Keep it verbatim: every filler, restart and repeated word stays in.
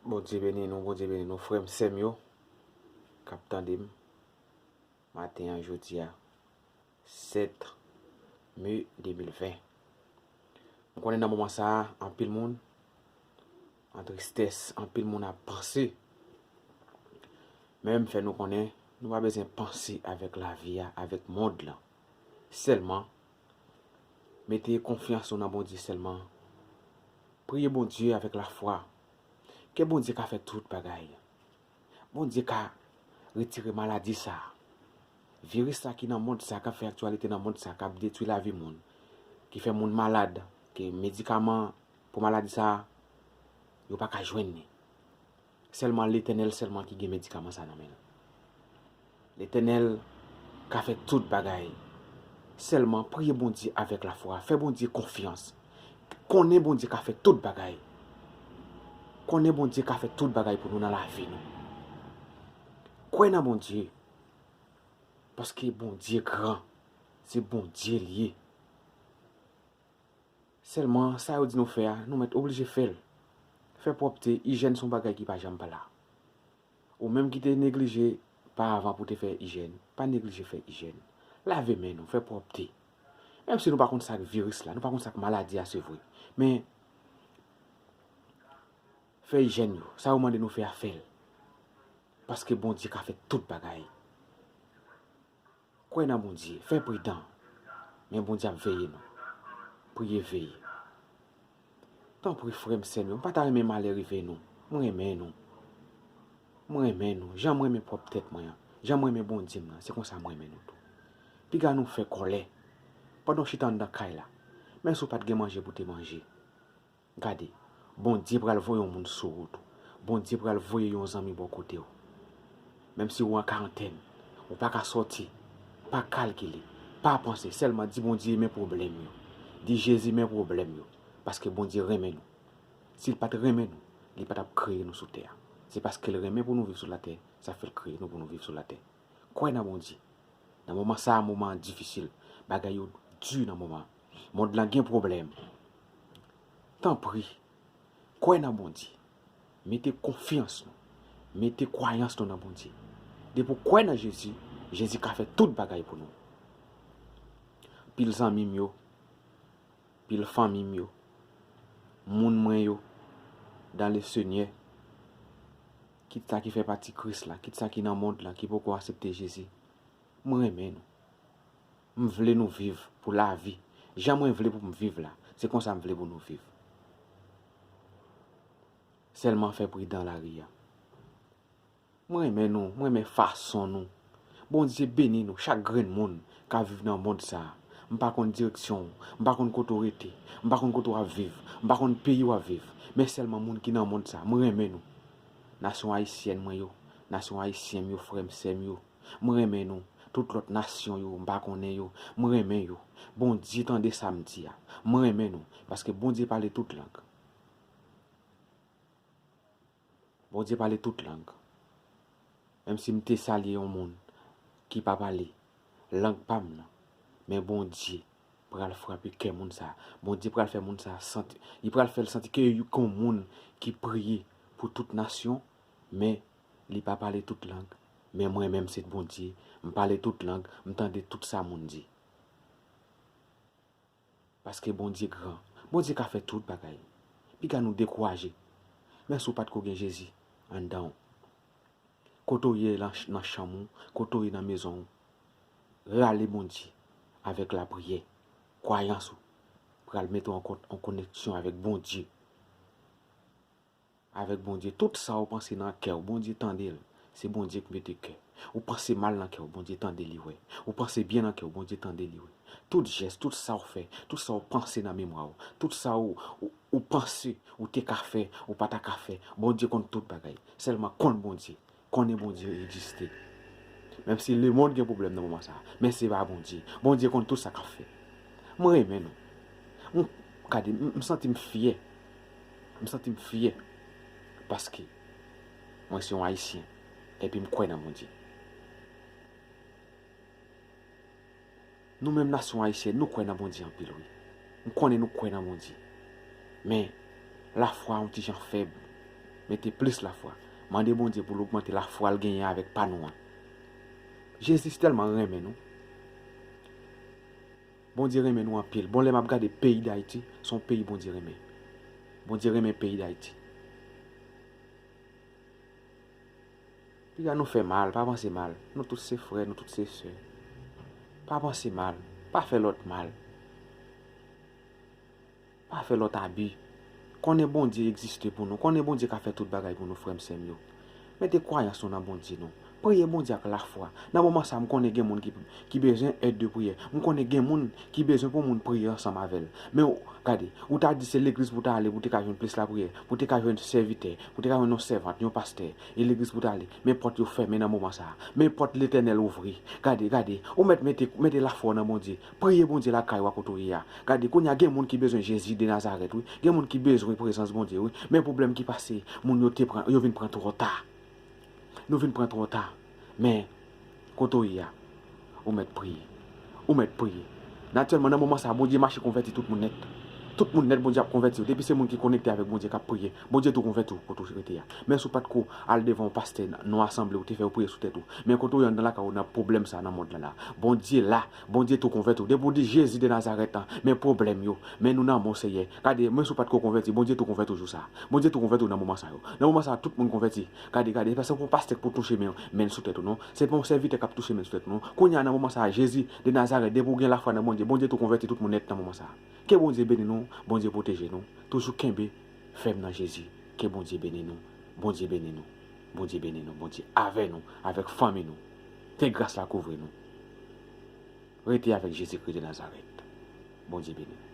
Bondye beni nou, Bondye beni nou, frè m, sè m yo k ap tande m maten an, jodi a, sèt me de mil ven. M konnen nan moman sa a, anpil moun an tristès, anpil moun ap panse. Men m fè nou konnen, nou pa bezwen panse avèk lavi a, avèk mond lan. Sèlman, mete konfyans nou nan Bondye sèlman. Priye Bondye avèk lafwa. Ke Bondye ka fè tout bagay. Bondye ka retire maladi sa a. Viris sa ki nan mond sa, k ap fè aktyalite nan mond sa, k ap detwi lavi moun, ki fè moun malad, ke medikaman pou maladi sa a, yo pa ka jwenn li. Sèlman Letènèl sèlman ki gen medikaman sa nan men l. Letènèl ka fè tout bagay. Sèlman priye Bondye avèk lafwa. Fè Bondye konfyans. Konnen Bondye ka fè tout bagay. Konnen Bondye ka fè tout bagay pou nou nan lavi nou. Kwè nan Bondye. Paske Bondye gran. Se Bondye l ye. Sèlman, sa yo di nou fè a, nou mèt oblije fè l. Fè pwòpte, ijèn se yon bagay ki pa janm pa la. Ou menm ki te neglije pa avan pou te fè ijèn, pa neglije fè ijèn. Lave men nou, fè pwòpte. Menm si nou pa konn sa k viris la, nou pa konn sa k maladi a, se vre. Men, fè ijèn yo. Sa yo mande nou fè a, fè l. Paske Bondye ka fè tout bagay. Kwè nan Bondye, fè pridan. Men Bondye ap veye nou. Priye veye. Tanpri, frè m, sè m yo, m pa ta renmen malè rive nou. Mwen renmen nou. Mwen renmen nou. Jan mwen renmen pwòp tèt mwen an, jan mwen renmen Bondye m nan, se konsa mwen renmen nou tou. Piga nou fè kòlè. Pandan w chita anndan kay la, menm si w pa t gen manje pou te manje. Gade, Bondye pral voye yon moun sou wout ou. Bondye pral voye yon zanmi bò kote w. Menm si w an karantèn, ou pa ka sòti, pa kalkile, pa panse, sèlman di Bondye men pwoblèm yo. Di Jezi men pwoblèm yo, paske Bondye renmen nou. Si l pa t renmen nou, li pa t ap kreye nou sou tè a. Se paske l renmen pou nou viv sou latè, sa fè l kreye nou pou nou viv sou latè. Kwè nan Bondye. Nan moman sa a, moman an difisil. Bagay yo di nan moman an. Mond lan gen pwoblèm. Tanpri, kwè nan Bondye. Mete konfyans nou. Mete kwayans nou nan Bondye. Depi w kwè nan Jezi, Jezi ka fè tout bagay pou nou. Pil zanmi m yo, pil fanmi m yo, moun mwen yo, dans le Seigneur, kit sa ki fè pati Kris la, kit sa ki nan mond lan, ki poko aksepte Jezi, mwen renmen nou. M vle nou viv pou lavi. Jan mwen vle pou m viv la, se konsa m vle pou nou viv. Sèlman fè pridan lari a. Mwen renmen nou, mwen renmen fason nou. Bondye beni nou, chak grenn moun k ap viv nan mond sa a. M pa konn direksyon w, m pa konn kote w rete, m pa konn kote w ap viv, m pa konn peyi w ap viv, men sèlman moun ki nan mond sa a, mwen renmen nou. Nasyon ayisyèn mwen yo, nasyon ayisyen m yo, frè m, sè m yo, mwen renmen nou. Tout lòt nasyon yo, m pa konnen yo, mwen renmen yo. Bondye tande sa m di a. Mwen renmen nou, paske Bondye pale tout lang. Bondye pale tout lang. Menm si m te salye yon moun ki pa pale lang pa m nan, men Bondye pral frape kè moun sa a. Bondye pral fè moun sa a santi, li pral fè l santi ke li gon moun ki priye pou tout nasyon, men li pa pale tout lang. Men mwen menm, se Bondye, m pale tout lang, m tande tout sa moun di. Paske Bondye gran. Bondye ka fè tout bagay. Piga nou dekouraje. Men si w pa t ko gen Jezi anndan w, kote w ye lan ch-, nan chanm ou, kote w ye nan mezon w, rale Bondye avèk lapriyè. Kwayans ou pral mete w an kon-, an koneksyon avèk Bondye. Avèk Bondye. Tout sa w panse nan kè w, Bondye tande l. Se Bondye k mete kè. Ou panse mal nan kè w, Bondye tande li wè. Ou panse byen nan kè w, Bondye tande li wè. Tout jès, tout sa w fè, tout sa w panse nan memwa w, tout sa w, ou, ou panse ou te ka fè, ou pa ta ka fè, Bondye konn tout bagay. Sèlman konn Bondye. Konnen Bondye egziste. Menm si lemonn gen pwoblèm nan moman sa a, men se pa Bondye. Bondye konn tout sa k ap fèt. Mwen renmen nou. M, gade, m, m santi m fyè. M santi m fyè. Paske mwen se yon Ayisyen. Epi m kwè nan Bondye. Nou menm nasyon ayisyèn, nou kwè nan Bondye anpil, wi. M konnen nou kwè nan Bondye. Men, lafwa a yon ti jan fèb. Mete plis lafwa. Mande Bondye pou l ogmante lafwa l genyen avèk pa nou an. Jezi tèlman renmen nou. Bondye renmen nou anpil. Bon, lè m ap gade peyi Dayiti, se yon peyi Bondye renmen. Bondye renmen peyi Dayiti. Piga nou fè mal, pa panse mal. Nou tout se frè, nou tout se sè. Pa panse mal, pa fè lòt mal. Pa fè lòt abi. Konnen Bondye egziste pou nou. Konnen Bondye ka fè tout bagay pou nou, frè m, sè m yo. Mete kwayans nou nan Bondye nou. Priye Bondye ak lafwa. Nan moman sa, m konnen gen moun ki, ki bezwen èd de priyè. M konnen gen moun ki bezwen pou moun priye ansanm avè l. Men w, gade, ou ta di se legliz pou w ta ale pou w te ka jwenn plis lapriyè, pou w te ka jwenn sèvitè, pou w te ka jwenn yon sèvant, yon pastè, e legliz pou w ta ale. Men pòt yo fèmen nan moman sa. Men pòt Letènèl ouvri. Gade, gade, ou mèt mete, mete lafwa w nan Bondye. Priye Bondye lakay ou a kote w ye a. Gade, kounye a gen moun ki bezwen Jezi de Nazarèt, wi. Gen moun ki bezwen prezans Bondye, wi. Men pwoblèm ki pase, moun yo te pran, yo vin pran twò ta. Nou vin pran twò ta. Men, kote w ye a, ou mèt priye. Ou mèt priye. Natirèlman, nan moman sa a, Bondye mache konvèti tout moun nèt. Tout moun nèt, Bondye ap konvèti yo. Depi se moun ki konekte avèk Bondye, k ap priye, Bondye tou konvèti w kote w rete a. Men si w pa t ko al devan yon pastè nan yon asanble, ou te fè yo priye sou tèt ou. Men kote w ye anndan lakay ou nan pwoblèm sa a nan mond lan la. Bondye la, Bondye tou konvèti w. Depi w di Jezi de Nazarèt lan, men pwoblèm yo. Men nou nan men w, Seyè. Gade, men si w pa t ko konvèti, Bondye tou konvèti w jou sa a. Bondye tou konvèti w nan moman sa yo. Nan moman sa a, tout moun konvèti. Gade, gade, se pa se pou pastè k pou touche men, men l sou tèt ou non. Se pa yon sèvitè k ap touche men l sou tèt ou non. Kounye a nan moman sa a, Jezi de Nazarèt, depi w gen lafwa nan Bondye, Bondye tou konvèti tout moun nèt nan moman sa a. Ke Bondye beni nou, Bondye pwoteje nou. Toujou kenbe fèm nan Jezi. Ke Bondye beni nou, Bondye beni nou, Bondye beni nou, Bondye avè nou, avèk fanmi nou. Ke gras la kouvri nou. Rete avèk Jezikri de Nazarèt. Bondye beni nou.